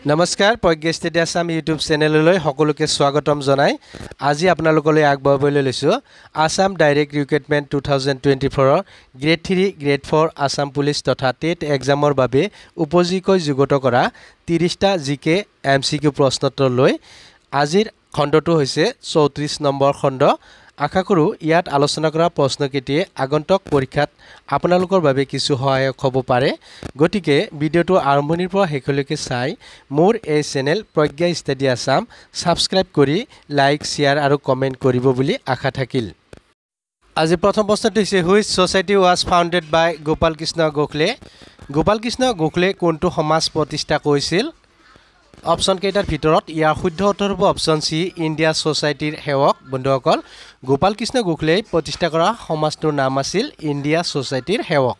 নমস্কাৰ, Pragya study Assam YouTube চেনেললৈ সকলোকে স্বাগতম জনাই আজি আপোনালোকলৈ আগবঢ়াবলৈ লৈছোঁ আছাম ডাইৰেক্ট ৰিক্ৰুইটমেণ্ট 2024ৰ গ্ৰেড 3, গ্ৰেড 4, আছাম পুলিচ তথা টেট এক্সামৰ বাবে উপযোগীকৈ যুগুত কৰা 30টা জিকে এমচিকিউ প্ৰশ্নোত্তৰ লৈ। আজিৰ খণ্ডটো হৈছে 34 নম্বৰ খণ্ড। আশা কৰোঁ ইয়াত আলোচনা কৰা প্ৰশ্নকেইটিয়ে আগন্তুক পৰীক্ষাত আপোনালোকৰ বাবে কিছু সহায়ক হ'ব পাৰে। গতিকে ভিডিঅ'টো আৰম্ভণিৰ পৰা শেষলৈকে চাই মোৰ এই চেনেল প্ৰজ্ঞা ষ্টাডি আছাম ছাবস্ক্ৰাইব কৰি লাইক, শ্বেয়াৰ আৰু কমেণ্ট কৰিব বুলি আশা থাকিল। আজি প্ৰথম প্ৰশ্নটো হৈছে, Which society was founded by Gopal Krishna Gokhale? Gopal Krishna Gokhale কোনটো সমাজ প্ৰতিষ্ঠা কৰিছিল? অপশ্যন কেইটাৰ ভিতৰত ইয়াৰ শুদ্ধ উত্তৰ হ'ব অপশ্যন চি, ইণ্ডিয়া ছ'চাইটিৰ সেৱক। বন্ধুসকল, গোপাল কৃষ্ণ গোখলেই প্ৰতিষ্ঠা কৰা সমাজটোৰ নাম আছিল ইণ্ডিয়া ছ'চাইটিৰ সেৱক।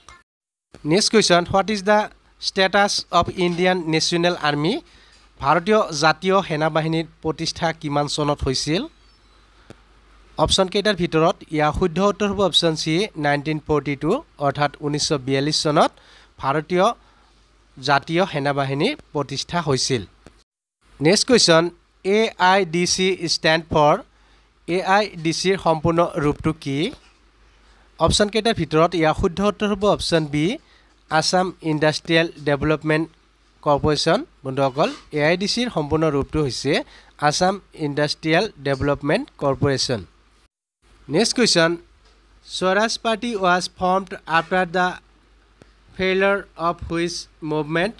Next question, What is the status of Indian National Army? ভাৰতীয় জাতীয় সেনাবাহিনীৰ প্ৰতিষ্ঠা কিমান চনত হৈছিল? অপশ্যন কেইটাৰ ভিতৰত ইয়াৰ শুদ্ধ উত্তৰ হ'ব অপশ্যন চি, 1942, অৰ্থাৎ 1942 চনত ভাৰতীয় জাতীয় সেনাবাহিনীৰ প্ৰতিষ্ঠা হৈছিল। Next question, AIDC stand for? এআইডিচিৰ সম্পূৰ্ণ ৰূপটো কি? অপশ্যন কেইটাৰ ভিতৰত ইয়াৰ শুদ্ধ উত্তৰ হ'ব option B, Assam industrial development corporation. বন্ধুসকল, এআইডিচিৰ সম্পূৰ্ণ ৰূপটো হৈছে Assam industrial development corporation. Next question, Swaraj Party was formed after the failure of which movement?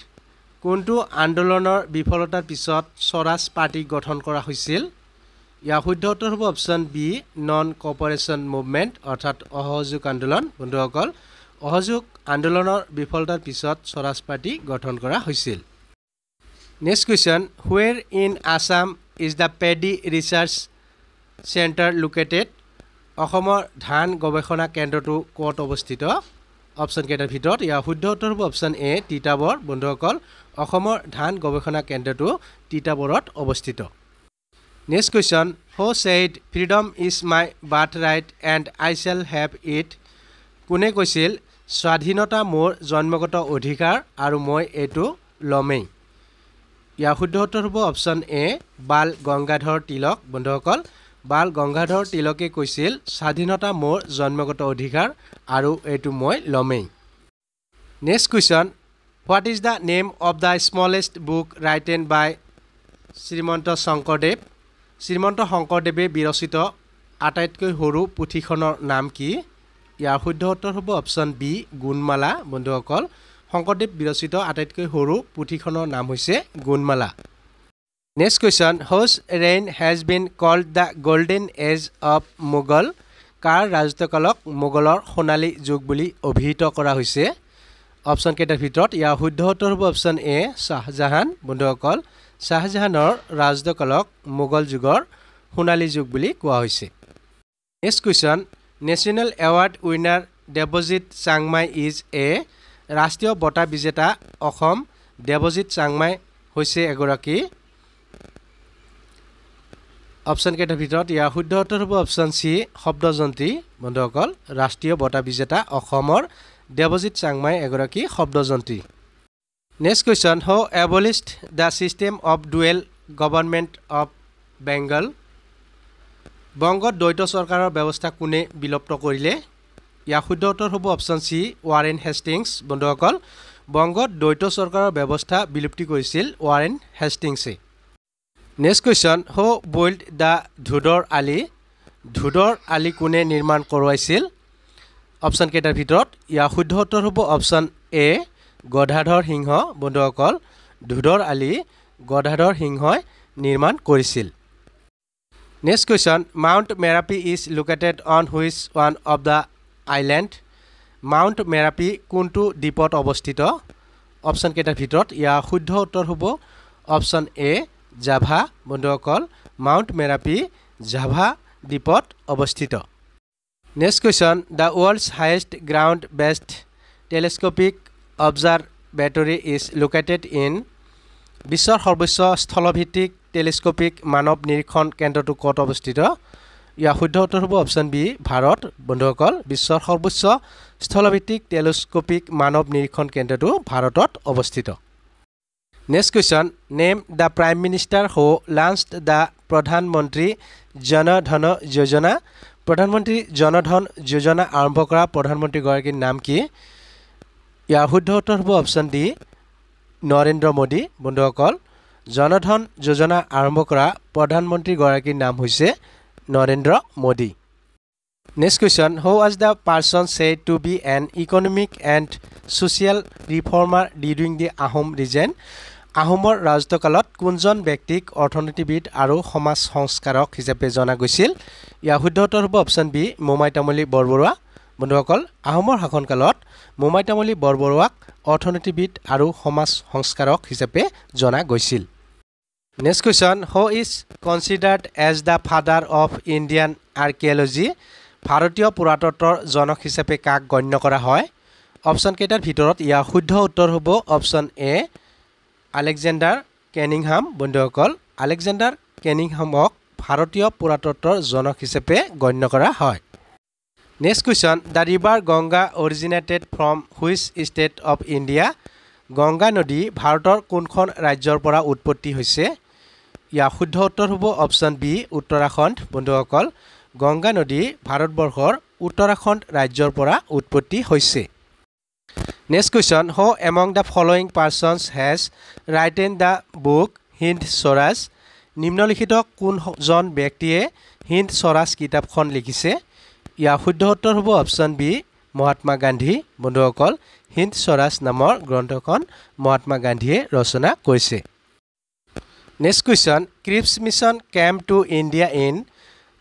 কোনটো আন্দোলনৰ বিফলতাৰ পিছত স্বৰাজ পাৰ্টি গঠন কৰা হৈছিল? ইয়াৰ শুদ্ধ উত্তৰ হ'ব option B, non cooperation movement, অৰ্থাৎ অসহযোগ আন্দোলন। বন্ধুসকল, অসহযোগ আন্দোলনৰ বিফলতাৰ পিছত স্বৰাজ পাৰ্টি গঠন কৰা হৈছিল। Next question, Where in Assam is the Paddy Research Centre located? অসমৰ ধান গৱেষণা কেন্দ্ৰটো ক'ত অৱস্থিত? অপশ্যন কেইটাৰ ভিতৰত ইয়াৰ শুদ্ধ উত্তৰ হ'ব অপশ্যন এ, তিতাবৰ। বন্ধুসকল, অসমৰ ধান গৱেষণা কেন্দ্ৰটো তিতাবৰত অৱস্থিত। Next question, Who said, "Freedom is my birthright and I shall have it"? কোনে কৈছিল, "স্বাধীনতা মোৰ জন্মগত অধিকাৰ আৰু মই এইটো ল'মেই"? ইয়াৰ শুদ্ধ উত্তৰ হ'ব অপশ্যন এ, বাল গংগাধৰ তিলক। বন্ধুসকল, বাল গংগাধৰ তিলকে কৈছিল, "স্বাধীনতা মোৰ জন্মগত অধিকাৰ আৰু এইটো মই ল'মেই"। Next question, What is the name of the smallest book written by Srimanta Sankardev? Srimanta শংকৰদেৱে বিৰচিত আটাইতকৈ সৰু পুথিখনৰ নাম কি? ইয়াৰ শুদ্ধ উত্তৰ হ'ব অপশ্যন বি, গুণমালা। বন্ধুসকল, শংকৰদেৱ বিৰচিত আটাইতকৈ সৰু পুথিখনৰ নাম হৈছে Gunamala. Next question, Whose reign has been called the golden age of Mughal? কাৰ ৰাজত্বকালক মোগলৰ সোণালী যুগ বুলি অভিহিত কৰা হৈছে? অপশ্যন কেইটাৰ ভিতৰত ইয়াৰ শুদ্ধ উত্তৰ হ'ব অপশ্যন এ, শ্বাহজাহান। বন্ধুসকল, শ্বাহজাহানৰ ৰাজত্বকালক মোগল যুগৰ সোণালী যুগ বুলি কোৱা হৈছে। Next question, National award winner Debajit Changmai is a? ৰাষ্ট্ৰীয় বঁটা বিজেতা অসম দেৱজিৎ চাংমাই হৈছে এগৰাকী। অপশ্যন কেইটাৰ ভিতৰত ইয়াৰ শুদ্ধ উত্তৰ হ'ব অপশ্যন চি, শব্দযন্ত্ৰী। বন্ধুসকল, ৰাষ্ট্ৰীয় বঁটা বিজেতা অসমৰ দেৱজিৎ চাংমাই এগৰাকী শব্দযন্ত্ৰী। Next question, Who abolished the system of dual government of Bengal? বংগত দ্বৈত চৰকাৰৰ ব্যৱস্থা কোনে বিলুপ্ত কৰিলে? ইয়াৰ শুদ্ধ উত্তৰ হ'ব অপশ্যন চি, ৱাৰেন হেষ্টিংছ। বন্ধুসকল, বংগত দ্বৈত চৰকাৰৰ ব্যৱস্থা বিলুপ্তি কৰিছিল ৱাৰেন হেষ্টিংছে। Next question, Who built the Dhodar Ali? Dhodar Ali কোনে নিৰ্মাণ কৰোৱাইছিল? অপশ্যন কেইটাৰ ভিতৰত ইয়াৰ শুদ্ধ উত্তৰ হ'ব অপশ্যন এ, গদাধৰ সিংহ। বন্ধুসকল, ধোদৰ আলি গদাধৰ সিংহই নিৰ্মাণ কৰিছিল। Next question, Mount Merapi is located on which one of the island? Mount Merapi কোনটো দ্বীপত অৱস্থিত? অপশ্যন কেইটাৰ ভিতৰত ইয়াৰ শুদ্ধ উত্তৰ হ'ব অপশ্যন এ, জাভা। বন্ধুসকল, মাউণ্ট মেৰাপি জাভা দ্বীপত অৱস্থিত। Next question, The world's highest ground based telescopic observatory is located in? বিশ্বৰ সৰ্বোচ্চ স্থলভিত্তিক টেলিস্কোপিক মানৱ নিৰীক্ষণ কেন্দ্ৰটো ক'ত অৱস্থিত? ইয়াৰ শুদ্ধ উত্তৰ হ'ব অপশ্যন বি, ভাৰত। বন্ধুসকল, বিশ্বৰ সৰ্বোচ্চ স্থলভিত্তিক টেলিস্কোপিক মানৱ নিৰীক্ষণ কেন্দ্ৰটো ভাৰতত অৱস্থিত। Next question, name the Prime Minister who launched the Pradhan Mantri Jan Dhan Yojana. প্ৰধানমন্ত্ৰী জনধন যোজনা আৰম্ভ কৰা প্ৰধানমন্ত্ৰীগৰাকীৰ নাম কি? ইয়াৰ শুদ্ধ উত্তৰ হ'ব অপশ্যন ডি, নৰেন্দ্ৰ মোদী। বন্ধুসকল, জনধন যোজনা আৰম্ভ কৰা প্ৰধানমন্ত্ৰীগৰাকীৰ নাম হৈছে Narendra Modi. Next question, who was the person said to be an economic and social reformer during the Ahom reign? আহোমৰ ৰাজত্বকালত কোনজন ব্যক্তিক অৰ্থনীতিবিদ আৰু সমাজ সংস্কাৰক হিচাপে জনা গৈছিল? ইয়াৰ শুদ্ধ উত্তৰ হ'ব অপশ্যন বি, মোমাই তামুলী বৰবৰুৱা। বন্ধুসকল, আহোমৰ শাসনকালত মোমাই তামুলী বৰবৰুৱাক অৰ্থনীতিবিদ আৰু সমাজ সংস্কাৰক হিচাপে জনা গৈছিল। Next question, who is considered as the father of Indian archaeology? ভাৰতীয় পুৰাতত্বৰ জনক হিচাপে কাক গণ্য কৰা হয়? অপশ্যন কেইটাৰ ভিতৰত ইয়াৰ শুদ্ধ উত্তৰ হ'ব অপশ্যন এ, আলেকজেণ্ডাৰ কেনিংহাম। বন্ধুসকল, আলেকজেণ্ডাৰ কেনিংহামক ভাৰতীয় পুৰাতত্বৰ জনক হিচাপে গণ্য কৰা হয়। Next question, the river Ganga originated from which state of India? Ganga নদী ভাৰতৰ কোনখন ৰাজ্যৰ পৰা উৎপত্তি হৈছে? ইয়াৰ শুদ্ধ উত্তৰ হ'ব অপশ্যন বি, উত্তৰাখণ্ড। বন্ধুসকল, গংগা নদী ভাৰতবৰ্ষৰ উত্তৰাখণ্ড ৰাজ্যৰ পৰা উৎপত্তি হৈছে। Next question, who among the following persons has written the book Hind Swaraj? নিম্নলিখিত কোনজন ব্যক্তিয়ে হিন্দ স্বৰাজ কিতাপখন লিখিছে? ইয়াৰ শুদ্ধ উত্তৰ হ'ব অপশ্যন বি, মহাত্মা গান্ধী। বন্ধুসকল, হিন্দ স্বৰাজ নামৰ গ্ৰন্থখন মহাত্মা গান্ধীয়ে ৰচনা কৰিছে। Next question, Cripps Mission came to India in?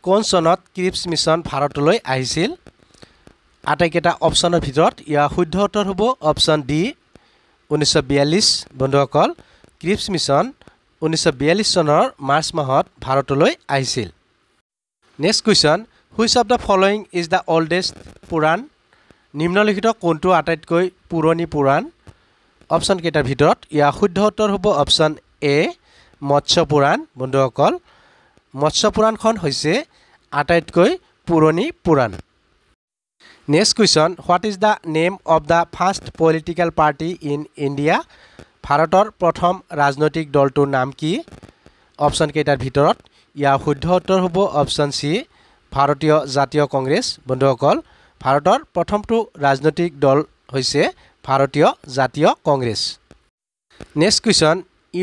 কোন চনত ক্ৰিপছ মিছন ভাৰতলৈ আহিছিল? আটাইকেইটা অপশ্যনৰ ভিতৰত ইয়াৰ শুদ্ধ উত্তৰ হ'ব অপশ্যন ডি, 1942। বন্ধুসকল, ক্ৰিপছ মিছন 1942 চনৰ মাৰ্চ মাহত ভাৰতলৈ আহিছিল। Next question, which of the following is the oldest Purana? নিম্নলিখিত কোনটো আটাইতকৈ পুৰণি পুৰাণ? অপশ্যন কেইটাৰ ভিতৰত ইয়াৰ শুদ্ধ উত্তৰ হ'ব অপশ্যন এ, মৎস্য পুৰাণ। বন্ধুসকল, মৎস্য পুৰাণখন হৈছে আটাইতকৈ পুৰণি পুৰাণ। Next question, what is the name of the first political party in India? ভাৰতৰ প্ৰথম ৰাজনৈতিক দলটোৰ নাম কি? অপশ্যন কেইটাৰ ভিতৰত ইয়াৰ শুদ্ধ উত্তৰ হ'ব অপশ্যন চি, ভাৰতীয় জাতীয় কংগ্ৰেছ। বন্ধুসকল, ভাৰতৰ প্ৰথমটো ৰাজনৈতিক দল হৈছে ভাৰতীয় জাতীয় Congress. Next question,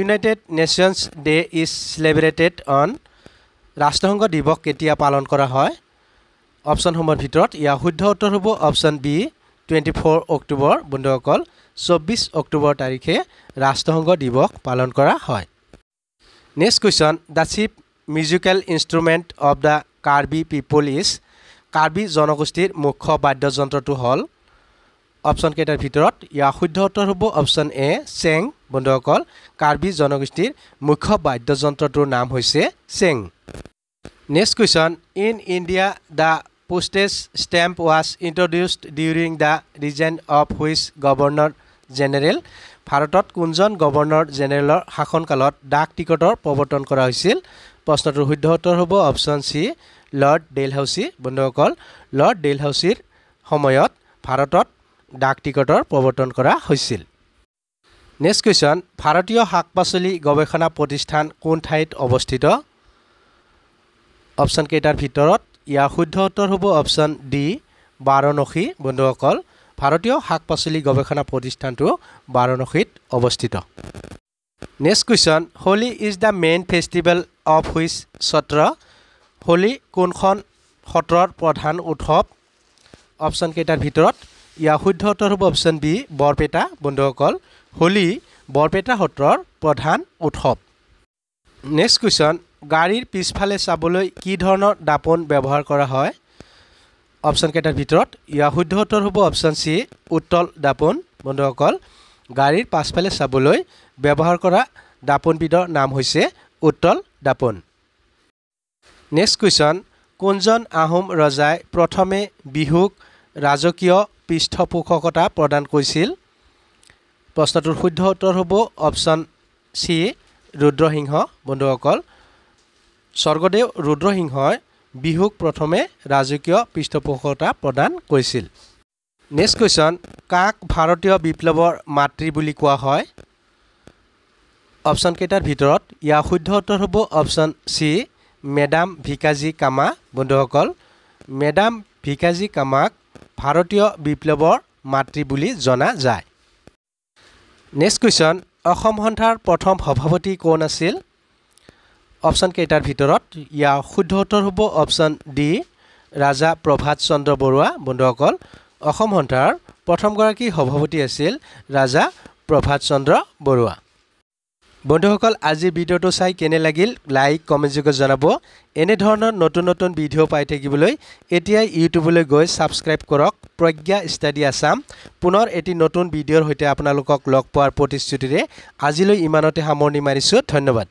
United Nations Day is celebrated on? ৰাষ্ট্ৰসংঘ দিৱস কেতিয়া পালন কৰা হয়? অপশ্যনসমূহৰ ভিতৰত ইয়াৰ শুদ্ধ উত্তৰ হ'ব অপশ্যন বি, 24 অক্টোবৰ। বন্ধুসকল, 24 অক্টোবৰ তাৰিখে ৰাষ্ট্ৰসংঘ দিৱস পালন কৰা হয়। Next question, the chief musical instrument of the Karbi people is? Karbi জনগোষ্ঠীৰ মুখ্য বাদ্যযন্ত্ৰটো হ'ল? অপশ্যন কেইটাৰ ভিতৰত ইয়াৰ শুদ্ধ উত্তৰ হ'ব অপশ্যন এ, চেং। বন্ধুসকল, কাৰ্বি জনগোষ্ঠীৰ মুখ্য বাদ্যযন্ত্ৰটোৰ নাম হৈছে চেং। Next question, in India the postage stamp was introduced during the reign of which Governor General? ভাৰতত কোনজন গভৰ্ণৰ জেনেৰেলৰ শাসনকালত ডাক টিকটৰ প্ৰৱৰ্তন কৰা হৈছিল? প্ৰশ্নটোৰ শুদ্ধ উত্তৰ হ'ব অপশ্যন চি, লৰ্ড ডেলহাউচি। বন্ধুসকল, লৰ্ড ডেলহাউচিৰ সময়ত ভাৰতত ডাক টিকটৰ প্ৰৱৰ্তন কৰা হৈছিল। নেক্সট কুৱেশ্যন, ভাৰতীয় শাক পাচলি গৱেষণা প্ৰতিষ্ঠান কোন ঠাইত অৱস্থিত? অপশ্যন কেইটাৰ ভিতৰত ইয়াৰ শুদ্ধ উত্তৰ হ'ব অপশ্যন ডি, বাৰাণসী। বন্ধুসকল, ভাৰতীয় শাক পাচলি গৱেষণা প্ৰতিষ্ঠানটো বাৰাণসীত অৱস্থিত। Next question, Holi is the main festival of which Satra? Holi কোনখন সত্ৰৰ প্ৰধান উৎসৱ? অপশ্যন কেইটাৰ ভিতৰত ইয়াৰ শুদ্ধ উত্তৰ হ'ব অপশ্যন বি, বৰপেটা। বন্ধুসকল, হোলী বৰপেটা সত্ৰৰ প্ৰধান উৎসৱ। নেক্সট কুৱেশ্যন, গাড়ীৰ পিছফালে চাবলৈ কি ধৰণৰ দাপোন ব্যৱহাৰ কৰা হয়? অপশ্যন কেইটাৰ ভিতৰত ইয়াৰ শুদ্ধ উত্তৰ হ'ব অপশ্যন চি, উত্তল দাপোন। বন্ধুসকল, গাড়ীৰ পাছফালে চাবলৈ ব্যৱহাৰ কৰা দাপোনবিধৰ নাম হৈছে উত্তল দাপোন। নেক্সট কুৱেশ্যন, কোনজন আহোম ৰজাই প্ৰথমে বিহুক ৰাজকীয় পৃষ্ঠপোষকতা প্ৰদান কৰিছিল? প্ৰশ্নটোৰ শুদ্ধ উত্তৰ হ'ব অপশ্যন চি, ৰুদ্ৰসিংহ। বন্ধুসকল, স্বৰ্গদেউ ৰুদ্ৰসিংহই বিহুক প্ৰথমে ৰাজকীয় পৃষ্ঠপোষকতা প্ৰদান কৰিছিল। নেক্সট কুৱেশ্যন, কাক ভাৰতীয় বিপ্লৱৰ মাতৃ বুলি কোৱা হয়? অপশ্যনকেইটাৰ ভিতৰত ইয়াৰ শুদ্ধ উত্তৰ হ'ব অপশ্যন চি, মেডাম ভিকাজী কামা। বন্ধুসকল, মেডাম ভিকাজী কামাক ভাৰতীয় বিপ্লৱৰ মাতৃ বুলি জনা যায়। নেক্সট কুৱেশ্যন, অসম সন্থাৰ প্ৰথম সভাপতি কোন আছিল? অপশ্যনকেইটাৰ ভিতৰত ইয়াৰ শুদ্ধ উত্তৰ হ'ব অপশ্যন ডি, ৰাজা প্ৰভাত চন্দ্ৰ বৰুৱা। বন্ধুসকল, অসম সন্থাৰ প্ৰথমগৰাকী সভাপতি আছিল ৰাজা প্ৰভাত চন্দ্ৰ বৰুৱা। বন্ধুসকল, আজিৰ ভিডিঅ'টো চাই কেনে লাগিল লাইক কমেণ্ট যোগে জনাব। এনেধৰণৰ নতুন নতুন ভিডিঅ' পাই থাকিবলৈ এতিয়াই ইউটিউবলৈ গৈ ছাবস্ক্ৰাইব কৰক প্ৰজ্ঞা ষ্টাডি আছাম। পুনৰ এটি নতুন ভিডিঅ'ৰ সৈতে আপোনালোকক লগ পোৱাৰ প্ৰতিশ্ৰুতিৰে আজিলৈ ইমানতে সামৰণি মাৰিছোঁ। ধন্যবাদ।